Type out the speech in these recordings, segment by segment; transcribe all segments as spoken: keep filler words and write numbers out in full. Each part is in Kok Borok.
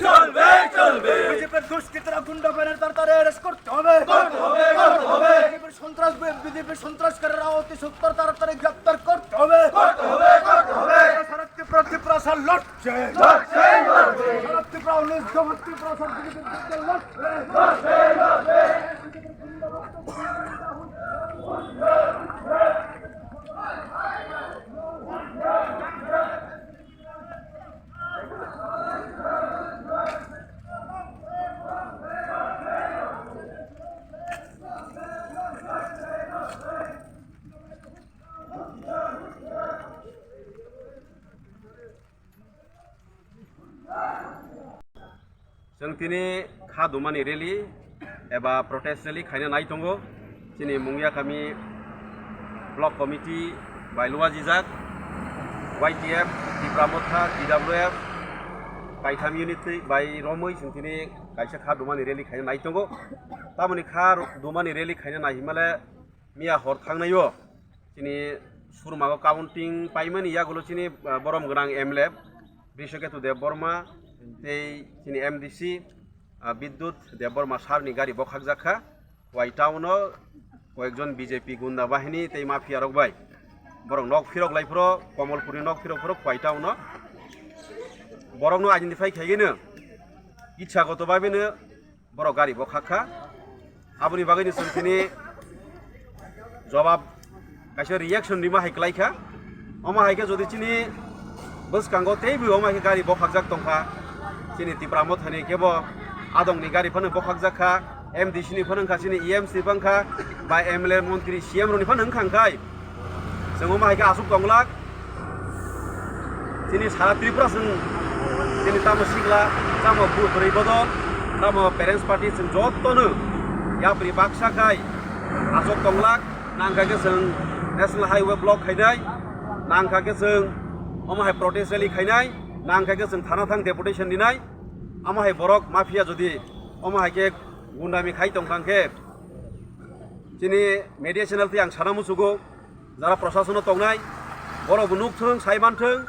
চলবে, চলবে। বিজেপির দুষ্কৃতীরা গুন্ডা ব্যানার তাড়াতাড়ি অ্যারেস্ট করতে হবে। করতে হবে, করতে হবে। বিজেপির সন্ত্রাস, বিজেপির সন্ত্রাসকারীরা অতি সত্বর তাড়াতাড়ি গ্রেপ্তার করতে হবে। করতে হবে, করতে হবে। সারা ত্রিপুরা, ত্রিপুরা স্যার লড়ছে। লড়ছে, লড়ছে। সারা ত্রিপুরা উনিশ দফা ত্রিপুরা স্যার বিজেপির বিরুদ্ধে লড়ছে। লড়ছে, লড়ছে। Chwng tini kha dumani rally eba protest rally khaina nai tongo. Chini Mungia kami block committee bai luajijak, Y T F, Tipra Motha, T W F, kaitham unit twi bai romwi chwng tini kaisa kha dumani rally khaina nai tongo. Tamoni kha ru-, dumani rally khaina nai himale miya hor thangnaio chini surmago counting paimani yagulo chini, ah, borom gwnang M L A Brishaketu Debbarma tei chini M D C, ah, Bidyut Debbarma sir ni gari bokhakjak kha. Wai town o koyekjon B J P gunda bahini tei mafia rok bai borok nok phirok lai phuro, Komolpur ni nok phirok phuro Wai town o borok no identify khaigeno itsa goto bai beno borok gari bokhak kha. Aboni bagwi no chwng tini jobab kaisa reaction rima hai kwlai kha. Omo hai khe jodi chini bwskango teibo omo hai khe gari bokhakjak tongkha, chini Tipra Mothani kebo adongni gari phano bokhakjak kha, M D C ni phano wngkha, chini E M C ni phano wngkha, ba M L A, montri, C M rokni phano wngkha, wngkhai chwng omo hai khe aswk tonglak. Chini sara Tripura chwng chini tamo sikla, tamo bwrwi bodol, tamo parents party chwng jotono yapri baksa khai aswk tonglak. Nangkha khe chwng National Highway block khainai, nangkha khe chwng omo hai protest rally khainai, nangkha khe chwng thana thang deputation rinai. Omo hai borok mafia jodi omo hai khe gundami khai tongthang khe chini media channel twi ang sana muchugo, jara prosasono tongnai borok bo nukthwng, sai manthwng,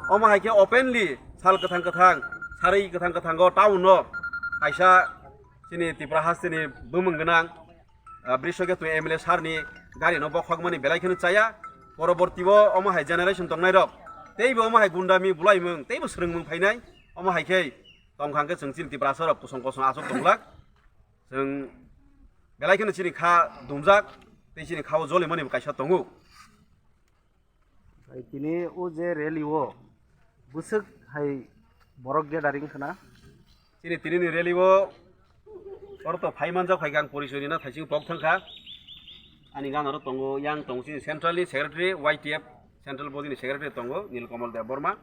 omo hai khe openly sal kwthang kwthang, sarwi kwthang kwthango town no kaisa chini Tripura hasteni bumung gwnang, ah, Brishaketu M L A sir ni gari no bokhokmani belai kheno chaya. Poroborti o omo hai generation tongnai rok teibo omo hai gundami bulaimung teibo swrwngmung phainai. Omo hai khe tongkhang khe chwng chini Tiprasa rok kosong kosong aswk tonglak. Chwng belai kheno chini kha dumjak tei chini kha o jolimani bo kaisa tongo. Hai tini o je rally o bwswk hai borok gathering khna? Chini tini ni rally o oro to phai manjak, phai khe ang porichoi rina thaising pok thang kha. Ani gana ro tongo, yang tongo chini central ni secretary, Y T F central body ni secretary tongo Nilkamal Debbarma.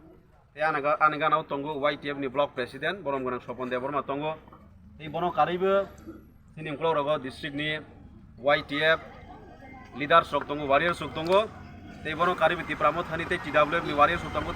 Tei ani ga-, ani gana o tongo Y T F ni block president, borom gwnang Sopon Debbarma tongo. Tei bono karwi bo Chini ukulok rogo district ni Y T F leaders rok tongo, warriors rok tongo. Tei bono karwi Tipra Mothani tei T W F ni warriors rok tongo.